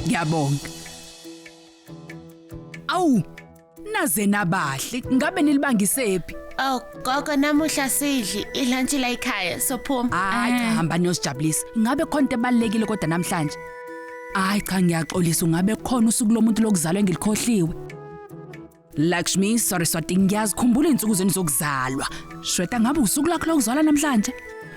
Ngiyabonga. Awu, naze nabahle, ngabe nilibangisephi? Oh, gogo namuhla sidli ilantshi la ekhaya sophuma. Hayi cha hamba niyosijabulisa. Ngabe khona into ebalekile kodwa namhlanje. Hayi cha ngiyaxolisa ungabe khona usuku lomuntu lokuzalwa engilikhohliwe. Lakshmi Saraswati ngiyazikhumbula izinsuku zenu zokuzalwa. Shweta ngabe usuku lakho lokuzalwa namhlanje?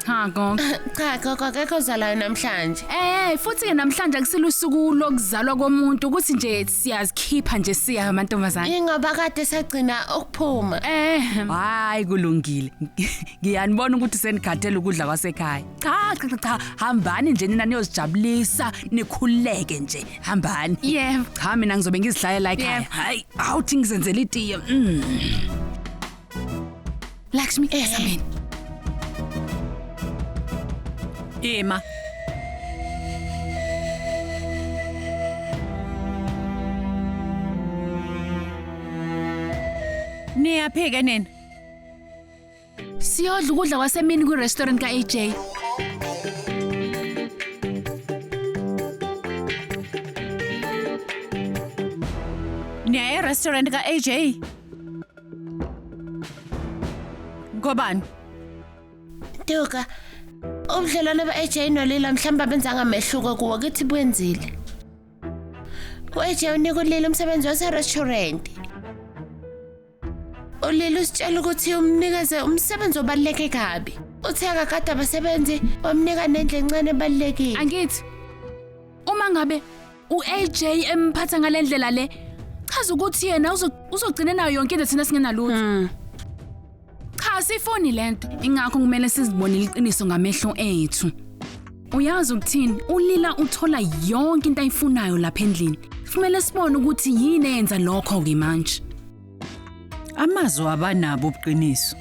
Cha gogo. Cha gogo akekho ozalayo namhlanje. Eh futhi ke namhlanje akusilo usuku lokuzalwa komuntu ukuthi nje siyazikhipha nje siya amantombazane. Ingoba kade sagcina ukuphuma. Eh Hayi kulungile. Ngiyanibona ukuthi senikhathele ukudla kwasekhaya. Cha cha cha, cha hambani nje nina niyozijabulisa nikhululeke nje. Hambani. Yebo. Cha mina ngizobe ngizihlayela ekhaya. Yebo. Hayi awuthi ngizenzele itiye. Lakshmi esambeni. Ima. Niyaphika nini? Siyodla ukudla kwasemini kwi restaurant ka AJ. Niya e-restaurant ka AJ. Ngobani? Duka. Ubudlelwane ba-AJ noLila mhlawumbe abenzanga mehluko kuwo kithi bwenzile. U-AJ unika uLila umsebenzi wase-restaurant. uLila usitshela ukuthi umnikeze umsebenzi obaluleke kabi. Uthe akakade abasebenzi wamnika nendlu encane ebalulekile. Angithi uma ngabe uAJ emphatha ngalendlela le chaza ukuthi yena uzogcina nayo yonke into thina singenalutho. Cha sifuni lento ingakho kumele sizibonele iqiniso ngamehlo ethu. Uyazi ukuthini uLila uthola yonke into ayifunayo lapha endlini. Kumele sibone ukuthi yini eyenza lokho ke manje. Amazwi abanabo ubuqiniso.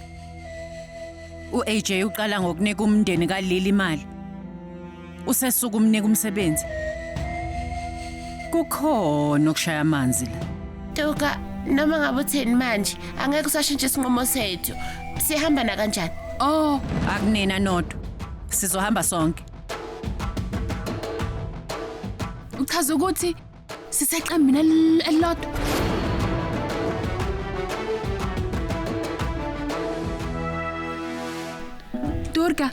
U-AJ uqala ngokunika umndeni kaLili imali. Usesuka umnika umsebenzi. Kukhona okushaya amanzi la. Duka, noma ngabe utheni manje, angeke usashintsha isinqumo sethu. Sihamba na kanjani? Oh, Akunina nodwa. Sizohamba sonke. uchaza ukuthi siseqembini elilodwa. Durga,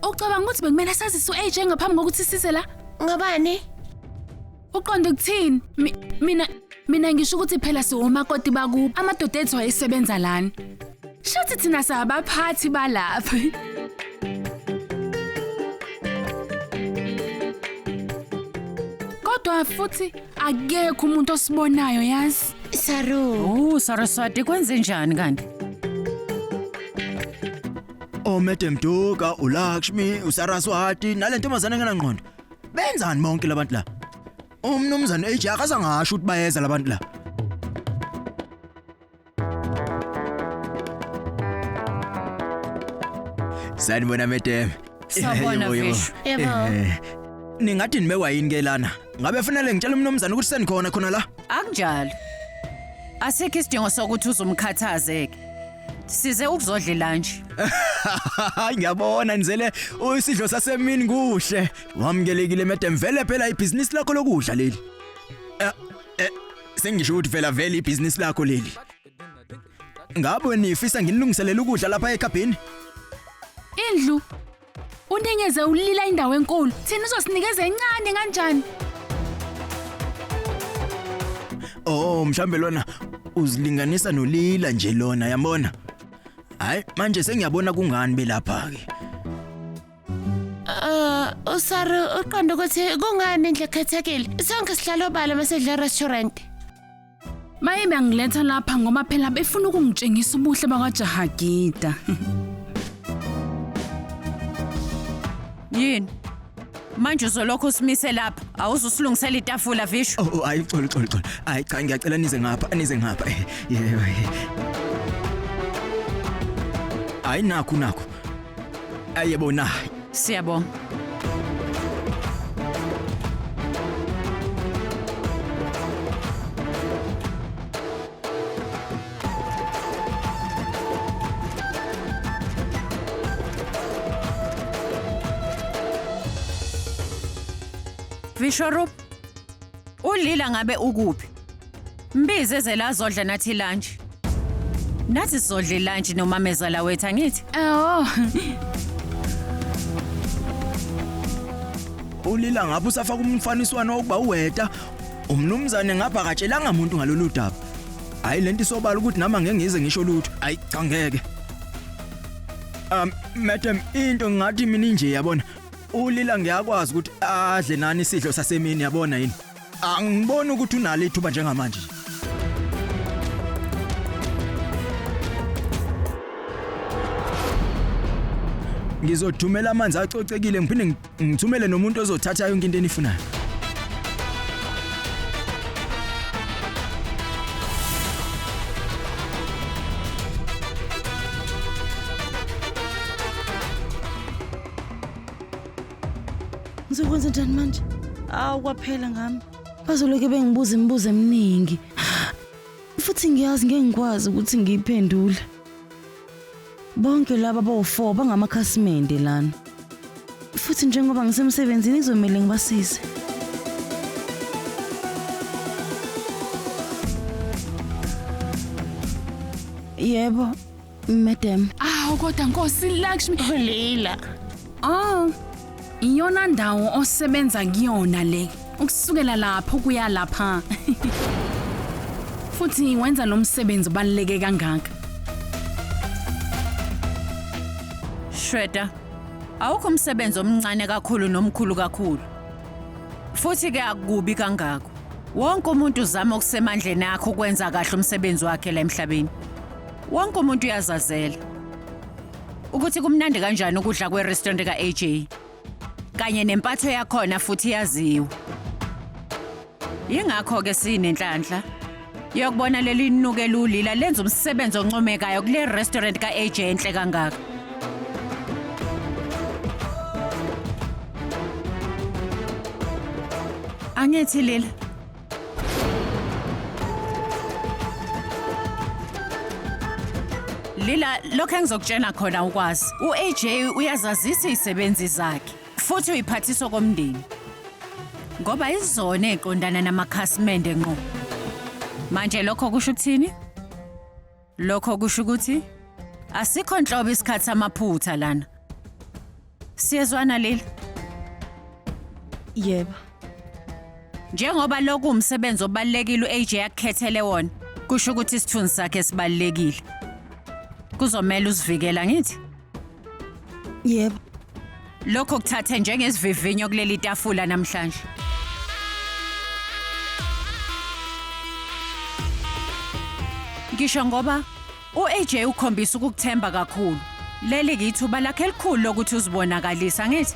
ucabanga ukuthi bekumele sazise u-AJ ngaphambi kokuthi size la? Ngobani? Uqonde ukuthini? Mina ngisho ukuthi phela siwomakoti bakubo. Amadoda ethu ayesebenza lana. Shuthi thina sabaphathi balapha. Kodwa futhi akekho umuntu osibonayo yazi. Saru. Oh, Saraswati kwenze njani kanti? Oh Madam Duka, uLakshmi, uSaraswati nale ntombazane engenangqondo. Benzani bonke labantu la? Umnumzane AJ akazangasho ukuthi bayeza labantu la. Sanibona madam. Sawubona, Yebo, yebo. Vishu. Yebo. Ningathi nibekwa yini ke lana? Ngabe fanele ngitshele umnumzane ukuthi senikhona khona la? Akunjalo. Asikho isidingo sokuthi uzumkhathazeke. Size ukuzodla ilunch. Ngiyabona nizele isidlo sasemini kuhle. Wamukelekile madam vele phela ibhizinisi lakho lokudla leli. Sengisho ukuthi vela vele ibhizinisi lakho leli. Ngabe nifisa nginilungiselele ukudla lapha ekhabhini? Indlu unikeze uLila indawo enkulu. Thina uzosinikeza encane kanjani? Oh, mhlambe lona uzilinganisa noLila nje lona yabona. Hayi manje sengiyabona kungani belapha ke. Usaru uqonda ukuthi kungani indlu ekhethekile? Sonke sihlala obala masidla e-restaurant. Baye bangiletha lapha ngoba phela befuna ukungitshengisa ubuhle bakwaJahagida. Yini? Manje uzolokhu usimise lapha, awuzusilungisela itafula Vishu. Oh, hayi xolo xolo xolo. Hayi cha ngiyacela nize ngapha, nize ngapha. Yebo. Hayi nakho nakho. Ayebona. Siyabonga. Vishwarup, Ulila ngabe ukuphi? Mbize eze la azodla nathi lunch. Nathi sizodla ilunch nomamezala wethu angithi? Oh. Ulila ngapha usafaka umfaniswano wokuba uweta. Umnumzane ngapha akatshelanga umuntu ngalolu daba. Hayi lento isobala ukuthi nama ngeke ngize ngisho lutho. Hayi cha ngeke. Madam into ngathi mina nje yabona. Ulila ngiyakwazi ukuthi adle nani isidlo sasemini yabona yini. Angiboni ukuthi unalo ithuba njengamanje. Ngizothumela amanzi acocekile ngiphinde ngithumele nomuntu ozothatha yonke into enifunayo. Ngizokwenza njani manje? Awu kwaphela ngami. Bazoloke bengibuza imibuzo eminingi. Futhi ngiyazi ngeke ngikwazi ukuthi ngiyiphendule. Bonke laba bawu-4 bangamakhasimende lana. Futhi njengoba ngisemsebenzini kuzomele ngibasize. Yebo, madam. Awu kodwa Nkosi Lakshmi. Ulila. Oh. Iyona ndawo osebenza kuyona le. Ukusukela lapho kuya lapha. Futhi wenza lo msebenzi obaluleke kangaka. Shweta. Awukho umsebenzi omncane kakhulu nomkhulu kakhulu. Futhi ke akubi kangako. Wonke umuntu uzama okusemandleni akhe ukwenza kahle umsebenzi wakhe la emhlabeni. Wonke umuntu uyazazela. Ukuthi kumnandi kanjani ukudla kwe-restaurant ka-AJ. Kanye nempatho yakhona futhi yaziwa. Yingakho ke sinenhlanhla yokubona leli nuke lulila lenza umsebenzi oncomekayo kule restaurant ka-AJ enhle kangaka. Angithi Lila. Lila, lokho engizokutshela khona ukwazi. U-AJ uyazazisa izisebenzi zakhe futhi uyiphathisa komndeni. Ngoba izona eziqondana namakhasimende ngqo. Manje lokho kusho ukuthini? Lokho kusho ukuthi asikho nhlobo isikhathi samaphutha lana. Siyezwana Lila? Yebo. Njengoba lokhu umsebenzi obalekile uAJ akukhethele wona, kusho ukuthi isithunzi sakhe sibalekile. Kuzomela uzivikela ngithi? Yebo. Lokho kuthathe njengesivivinyo kuleli tafula namhlanje. Ngisho ngoba uAJ ukhombisa ukukuthemba kakhulu. Leli kithuba lakhe elikhulu lokuthi uzibonakalisa ngithi.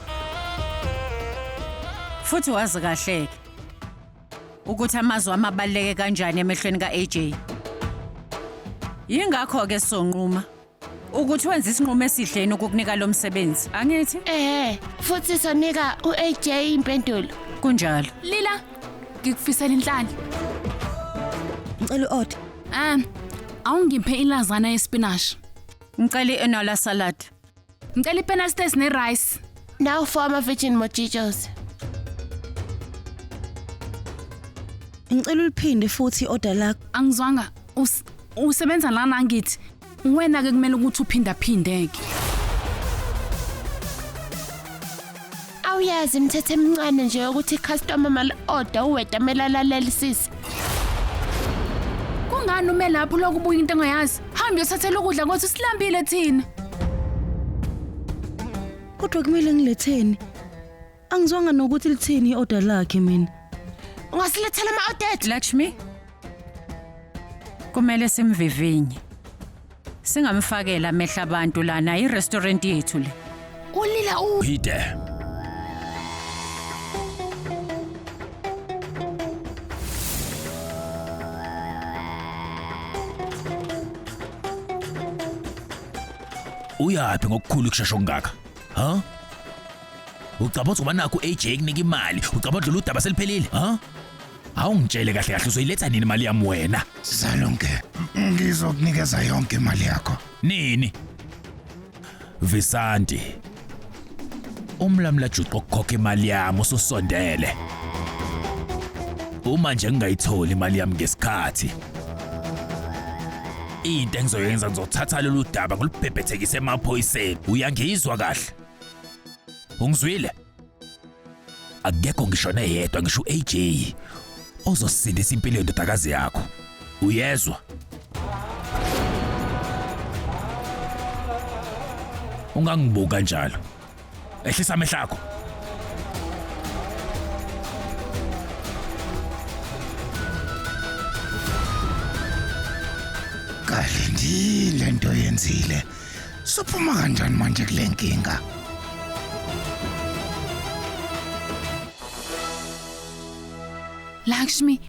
Futhi wazi kahle ukuthi amazwi amabaleke kanjani emehlweni kaAJ. Yingakho ke sonquma ukuthi wenze isinqumo esihle ukukunika lo msebenzi. Angithi? Futhi sonika uAJ impendulo. Kunjalo. Lila, ngikufisela inhlanhla. Ngicela uorder. Awungiphe ilazana yespinach. Ngicela ienola salad. Ngicela ipenastes ne-rice. Now for ama virgin mojitos. Ngicela uliphinde futhi iorder lakho. Angizwanga usebenza lana ngithi. Wena ke kumele ukuthi uphinda phindeke. Awuyazi imithetho emincane nje ukuthi customer mali order uweda mele alalelisise. Kungani ume lapho lokubuya into engayazi? Hamba uyothathela ukudla ngothi silambile thina. Kodwa kumele ngiletheni? Angizwanga nokuthi lithini iorder lakhe mina. Ungasilethela ama-order? Lakshmi, kumele simvivinye. Singamfakela amehla abantu lana i-restaurant yethu le. Ulila u Hide. Uyaphi ngokukhulu ukushesha okungaka? Ha? Ucabanga ukuthi nakho AJ kunika imali, ucabanga lolu daba seliphelile, ha? Awungitshele kahle kahle uzoyiletha nini imali yami wena? Sizalonke, ngizokunikeza yonke imali yakho. Nini? Visanti. Umlamla juqo ukukhokha imali yami ususondele. Uma nje ngingayitholi imali yami ngesikhathi, into engizoyenza ngizothatha lolu daba ngilubhebhethekise emaphoyiseni. Uyangizwa kahle? Ungizwile? Akekho ngisho neyedwa, ngisho u-AJ, ozosindisa impilo yendodakazi yakho. Uyezwa? Ungangibuka kanjalo. Ehlisa amehlo akho. Kalindile lento yenzile. Sophuma kanjani manje kule nkinga? Lakshmi,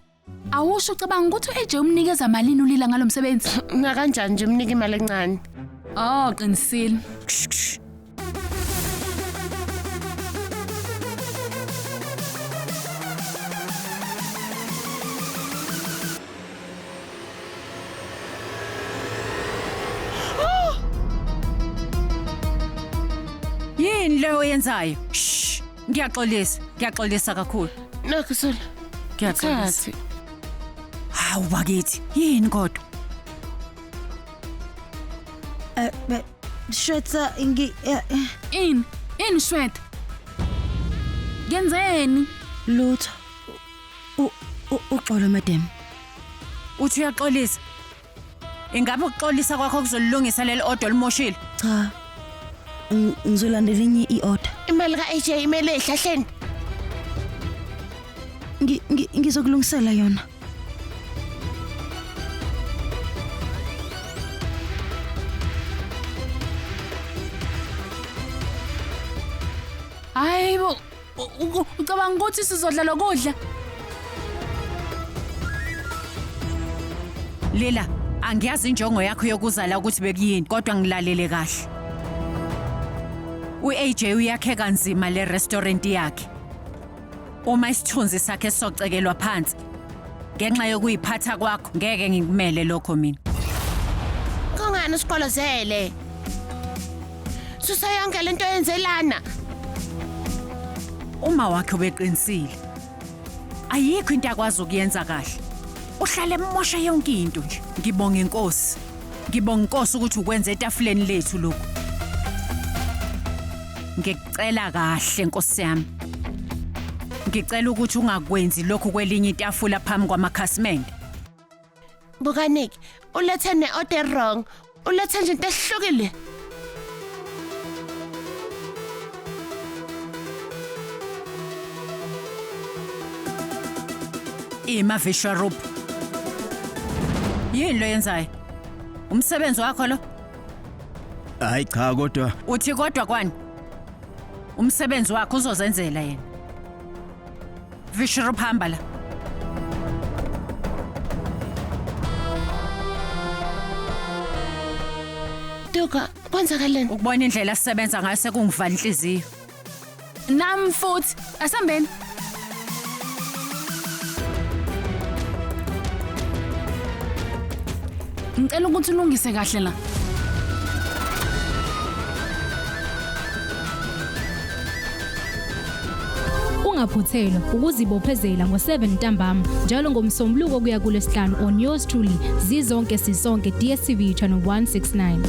awusho, ucabanga ukuthi u-AJ umnikeza malini ulila ngalo msebenzi? Nakanjani nje umnika imali encane. Oh, qinisile. Yini leyo oyenzayo? Shh, ngiyaxolisa, ngiyaxolisa kakhulu. Nakho Sula. Ngiyaxolisa. Thathi. Hawu bakithi, yini kodwa? Shweta ngi Ini? Ini Shweta? Ngenzeni? Lutho. Uxolo madam. Uthi uyaxolisa. Ingabe ukuxolisa kwakho kuzolungisa leli order olimoshile? Cha. Ngizolandela enye i-order. Imali ka-AJ imele ehlahleni. Ngizokulungisela yona. Hayibo, ucabanga ukuthi sizodla lokudla? Lila, angiyazi injongo yakho yokuza la ukuthi bekuyini, kodwa ngilalele kahle. U-AJ uyakhe kanzima le restaurant yakhe. Uma isithunzi sakhe socekelwa phansi ngenxa yokuyiphatha kwakho, ngeke ngikumele lokho mina. Kungani usikolozele? Susa yonke lento yenzelana. Uma wakhe ubeqinisile. Ayikho into akwazi ukuyenza kahle. Uhlale emosha yonke into nje. Ngibonga inkosi. Ngibonga inkosi ukuthi ukwenza etafuleni lethu lokhu. Ngikucela kahle nkosi yami. Ngicela ukuthi ungakwenzi lokhu kwelinye itafula phambi kwamakhasimende. Bukaniki, ulethe ne-order wrong. Ulethe nje into ehlukile. Ima Vishwarup. Yini lo yenzayo? Umsebenzi wakho lo? Hayi cha, kodwa Uthi kodwa kwani? Umsebenzi wakho uzozenzela yena. Vishwarup, hamba la. Duka, kwenzakaleni? Ukubona indlela asebenza ngayo sekungivala inhliziyo. Nami futhi, asambeni. Ngicela ukuthi ulungise kahle la. Ungaphuthelwa ukuzibophezela ngo-7 ntambama njalo ngomsombuluko kuya kulwesihlanu on yours truly, Zizonke Sisonke, DStv channel 169.